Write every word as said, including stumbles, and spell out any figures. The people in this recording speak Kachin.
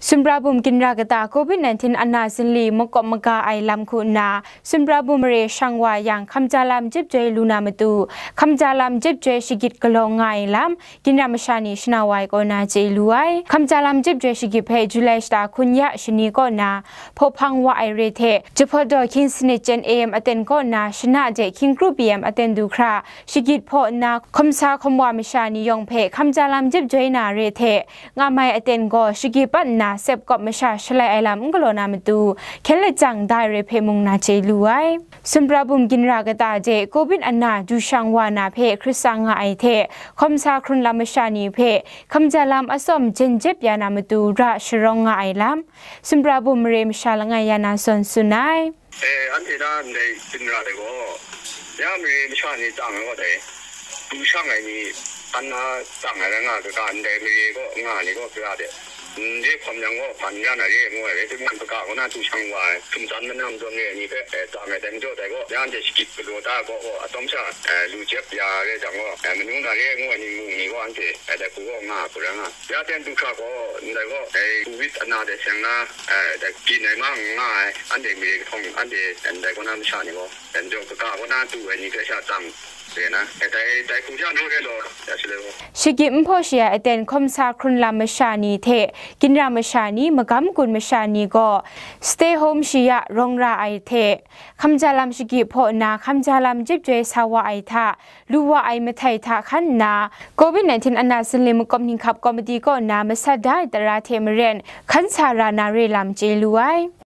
Sumprabum ginra kata Covid nineteen ana zinli makawp maga ai lam hku nna, Sumprabum mare shang wa yang hkamja lam jip joi lu na matu, hkamja lam jip joi shagit galaw nga ai lam, ginra masha ni shana wa ai kaw na chye lu ai. Hkamja lam jip joi shagit hpe July shata hkun ya shani kaw na, hpaw hpang wa ai re hte, jahpawt daw hkying sanit jen A M aten kaw na, shana de hkying kru P M aten du hkra, shagit hpaw nna, hkawm sa hkawm wa masha ni yawng hpe hkamja lam jip joi na re hte, nga mai aten gaw shagit pat nna sep kawp masha shalai ai lam n galaw na matu, hkyen lajang dai re hpe mung na chye lu ai. Sumprabum ginra kata de Covid ana du shang wa na hpe hkrit sa nga ai hte, hkawm sa hkrun lam masha ni hpe hkamja lam atsawm jen jep ya na matu ra sharawng nga ai lam, Sumprabum mare masha langai ya na zawn tsun ai. E, anhte na ndai ginra de gaw, ya mare masha ni tsang ai gaw dai, du shang ai ni, an na tsang ai rai nga, kaga ndai mare gaw nga ni gaw gara de, ndai hkawm yang gaw, hpan ya na re ngu ai, rai timung, kaga gaw na du shang wa ai, hkum tsan manam zawn re ai ni hpe, e, tsang ai dai majaw dai gaw, ya ndai shagit galaw ta gaw, gaw, atsawm sha, e, lu jep ya re jang gaw, e, manu na re ngu ai ni mung ni gaw, anhte, e, dai hku gaw nga hku rai nga. Ya ten du hkra gaw, ndai gaw, e, Covid ana de seng na, e, dai byin ai ma nga ai, anhte mare kahtawng, anhte, e, ndai kaw na masha ni gaw, e, majaw kaga kaw na du ai ni hpe sha tsang, re na, e, dai, dai hku sha naw re law, ya shaloi gaw. Shagit n hpaw shaya aten hkawm sa hkrun lam masha ni hte ginra masha ni, magam gun masha ni gaw stay home shi ya rawng ra ai hte, hkamja lam shagit hpaw nna hkamja lam jip joi sa wa ai hta, lu wa ai mahtai hta hkan nna, Covid nineteen ana zinli makawp ninghkap komiti kaw na masat da ai tara hte maren hkan sa ra na re lam chye lu ai.